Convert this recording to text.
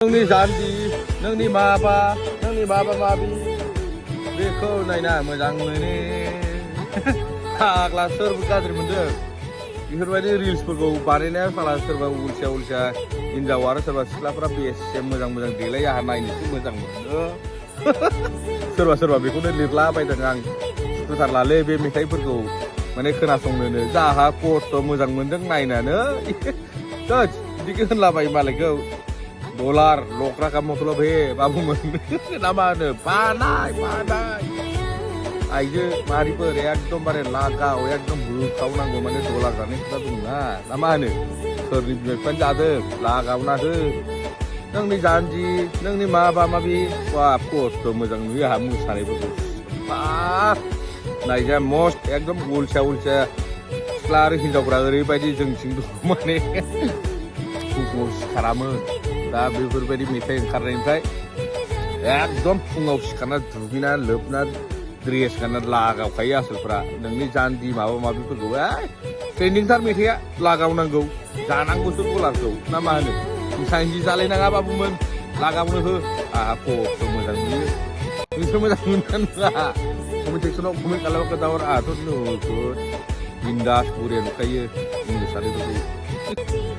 नोंनि जान्जि नोंनि माबा माबि बेखौ नायना मोजां मोनो फाग्ला सोरबो गाज्रि मोनदों बेफोरबायदि रिल्सफोरखौ बानायनाया फाला सोरबा उलसिया हिनजाव आरो सोरबा सिख्लाफोरा बेसे मोजां देलाय आंहा नायनोसो मोजां मोनो सोरबा बेखौनो लिरलाबायदों आं सुखुथारलालै बे मेथाइफोरखौ माने खोनासंनोनो जाहा खस्थ' मोजां मोनदों नायनानै बिदि होनलाबायो मालायखौ डलार लख्रा का मतलब हे बाबुमोन ना मा होनो बानाय आइजो माहारिफोर एकदमबारे लागाव एकदम होखावनांगौ माने डलार जानाय खोथा दंना ना मा होनो सोरनि बिमा बिफानि जादों लागावना हो नोंनि जान्जि नोंनि माबि बाब खस्थ' मोजां नुयो आंहा मोसानायफोरखौ नायजा मस्ट एकदम उलसिया सिख्ला आरो हिनजावफ्रा ओरैबायदि जोंथिं दं माने फुङाव सिखारामोन दा बेफोरबायदि मेथाइ ओंखारनायनिफ्राय एकदम फुङाव सिखारना दुगैना लोबना ड्रेस गानना लागावखायो आसोलफ्रा नोंनि जान्जि माबिफोरखौ ट्रेन्डिंथार मेथाइआ लागावनांगौ जानांगौसो डलारखौ ना मा होनो जान्जि जालायनाङा बाबुमोन लागावनो हो आंहा खस्थ' मोजां नुयो नोंसोर मोजां मोनना नुवा कमेन्ट सेक्सनाव कमेन्ट खालामबा खोन्थाहर आंहाथ' नोगोद बिन्दास बुरिया नुखायो मोसानायफोरखौ